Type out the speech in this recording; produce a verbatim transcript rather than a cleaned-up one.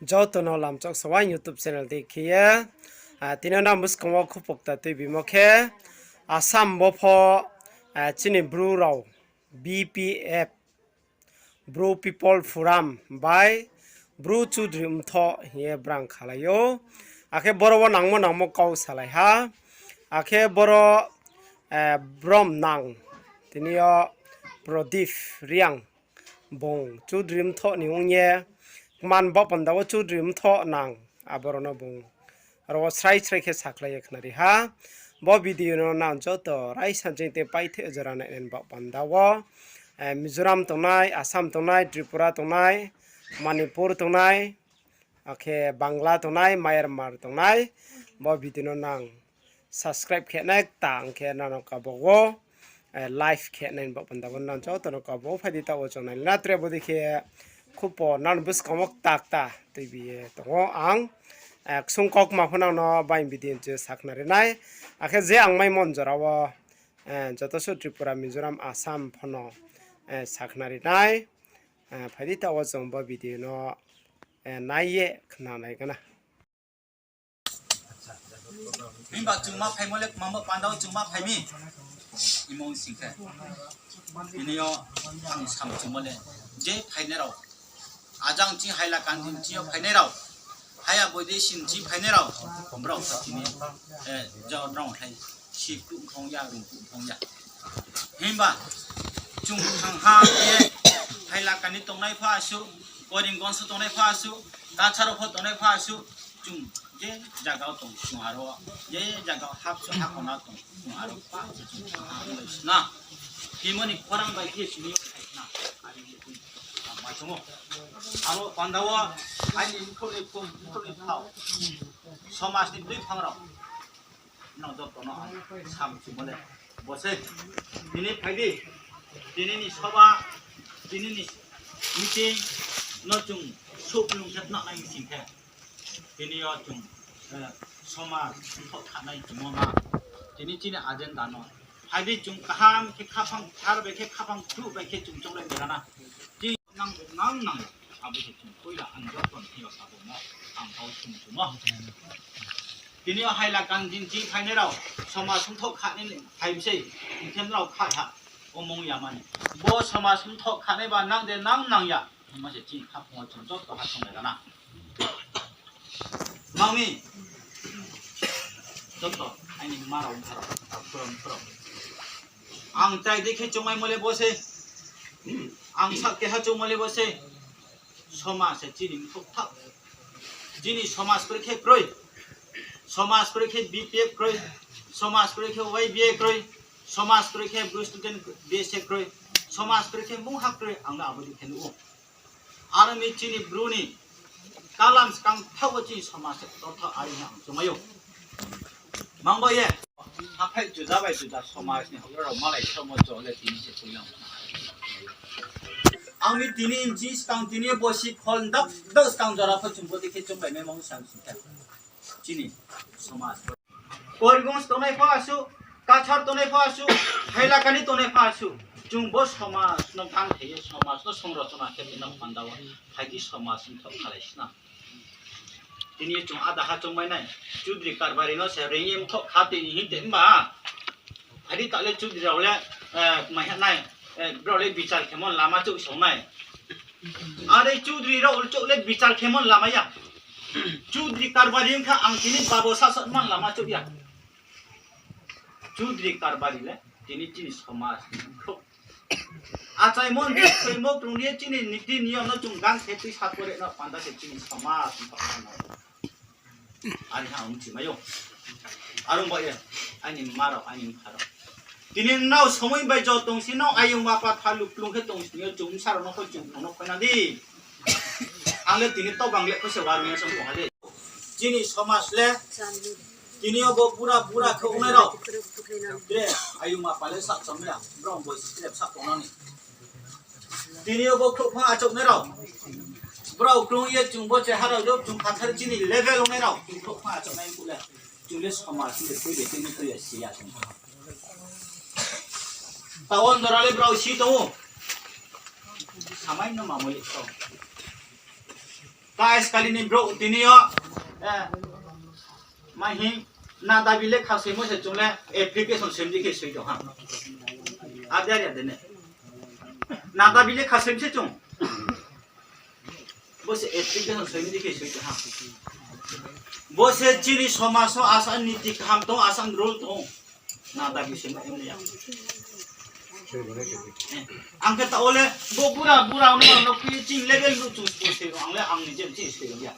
Joto no lamchok sawa YouTube channel dei khe ye, ah, tini yo nang buskang wo khupokta tuibimo khe, Assam bo pho, ah, chini Bru rao B P F, Bru People Forum bai Bru Chudri Mthoh hing ye brang khalai ou. Akhe boro wo nangmo nangmo kau salai ha. Akhe boro, eh, brom nang, tini yo Prodip Reang bung Chudri Mthoh ni ong ye, kman baoh panda wo Chudri Mthoh nang, aboro no bung aro wo srai srai khe sakhlai ye khnari ha. Bo video no nang joto raisa jeng te paithe jora nai nai baoh panda wo, eh, Mizoram tongnai, Assam tongnai, Tripura tongnai, Manipur tongnai, akhe Bangla tongnai, Myanmar tongnai, bo video no nang subscribe khe nai kta hing khe nang no kabo wo, eh, live khe nai baoh panda wo nang joto no kabo wo phai di taoh wo chung nai na tre bo dei khe khupo nang buskang wo kta kta tuibi ye tong ou ang, eh, ksung kaukma pho nang no bai video je sakhnari nai, akhe je ang maimo jora wo, eh, joto suh Tripura, Mizoram, Assam pho no, eh, sakhnari nai, eh, phai di taoh wo chung bo video no, eh, nai ye khna nai gana. Himba chungma phaimo le kmamo panda wo chungma phai mi. Imong sing khe. Tini yo ang sam chungmo le. Je phainai rao. Ajang ching Hailakandi ching yo phainai rao. Haya Boidesi ching phainai rao. Brao kha tini, eh, jao rao khlai. Si kuh phong ya, rung kuh phong ya. Himba chung thang ha ye Hailakandi tongnai pho asuh, Korimganj wo tongnai pho asuh, Kachar wo pho tongnai pho asuh, chung je jaga wo tong chung aro, je jaga wo hapso hakona tong chung aro pa chung thang ha le sna. Himoni khorang bai khe sini yo khai khna. Mai tongmo. Aro panda wo aini mkhrouh ni phung, mkhrouh ni thao. Somaj ni bri phang rao. Nang joto no ang sam chungmo le. Bo se. Tini phai di. Tini ni soba, tini ni meeting no chung souhplung khe tnang nai sing khe. Tini yo chung, eh, somaj mthoh khanai chungmo ma. Tini chini agenda no. Phai di chung kaham khe khaphang thar bai khe khaphang thuh bai khe chung chonglai berana. Chini nang nang nang. Abo se chung poila ang joto ni yo sabo mo. Ang kau chung chung mo. Tini yo Hailakandi ching phainai rao, somaj mthoh khanai phai mi sei, hing khe nrao kha ha, omong ya mani. Bo somaj mthoh khanai ba nang de nang nang ya, hingmo se chini khaphang wo chung joto ha songlai rana. Mangmi, joto, aini ma rao, mpha rao, takhu rao, mkhu rao. Ang chai dei khe chungmaimo le bo se, ang sak keha chungmo le bo se, somaj se chini mthoh thak. Chini somaj kroi khe kroi. Somaj kroi khe B P F kroi. Somaj kroi khe Y B A kroi. Somaj kroi khe Bru Student B S A kroi. Somaj kroi khe mungha kroi, ang no abo dei khe nuh ou. Aro ni chini Bru ni kalam skang thaoh wo chini somaj se ktortha ari hing ang chungmai ou. Mang bo ye. Haphai juda bai juda somaj ni houhgra rao malai somo jo le tini se poila. Ang ni tini ni ching skang tini bosi khol dak dak skang jora pho chung bo dei khe chungbai mai mong sang sing khe. Chini somaj. Korimganj tongnai pho asuh, Kachar tongnai pho asuh, Hailakandi tongnai pho asuh. Chung bo somaj no bangthai ye somaj no songrochona khe tini panda wo phai di somaj mthoh khalai sna. Tini chung ada ha chungmai nai, Chudri Karbari no se reing ye mthoh kha tini hing te himba. Phai di ta le Chudri rao le, eh, mai ha nai, eh, brao le bichar khemo lama chouh song nai. Are Chudri rao chouh le bichar khemo lama ya. Chudri Karbari wngkha ang tini babo sasatman lama chouh ya. Chudri Karbari le tini chini somaj ni khrouh. Achai mondri, khroimo krung ye chini niti niyom no chung gang khe tui sapore no panda se chini somaj ni panda. Ari ha ang chimai ou. Arung ba ye, aini ma rao, aini mpha rao. Tini nrao somoi bai jo tong si no ayung ma pa thalu klung khe tong si yo chung bsa rao no khoi chung no khoi na di. Ang le tini to bang le kho se warung ye song tong ha le. Chini somaj le, tini yo bo bura bura khe ongnai rao. Tre, ayung ma pa le sak chom ya, brao bo si tre sak tong nani. Tini yo bo khrouhphang achouhnai rao. Brao krung ye chung bo cheha rao yo chung khathar chini level ongnai rao. Chung khrouhphang achouhnai kule. Chung le somaj ni tui de tini tui ya si ya chung. Tawon dora le brao si tong ou. Samai no mamuli tong. Kaiskali ni brouh tini yo, eh, ma hing, nadabi lekha soimo se chung le application soimo dei khe soi tong ha. Ade ari ade ne. Nadabi lekha soimo se chung. Bo se application soimo dei khe soi tong ha. Bo se chini somaj wo asa niti kaham tong, asa rule tong. Nadabi soimo ya. Ang khe taoh wo le bo bura bura no no khe chini level no chung spo se ang le ang ni je chini soi ya.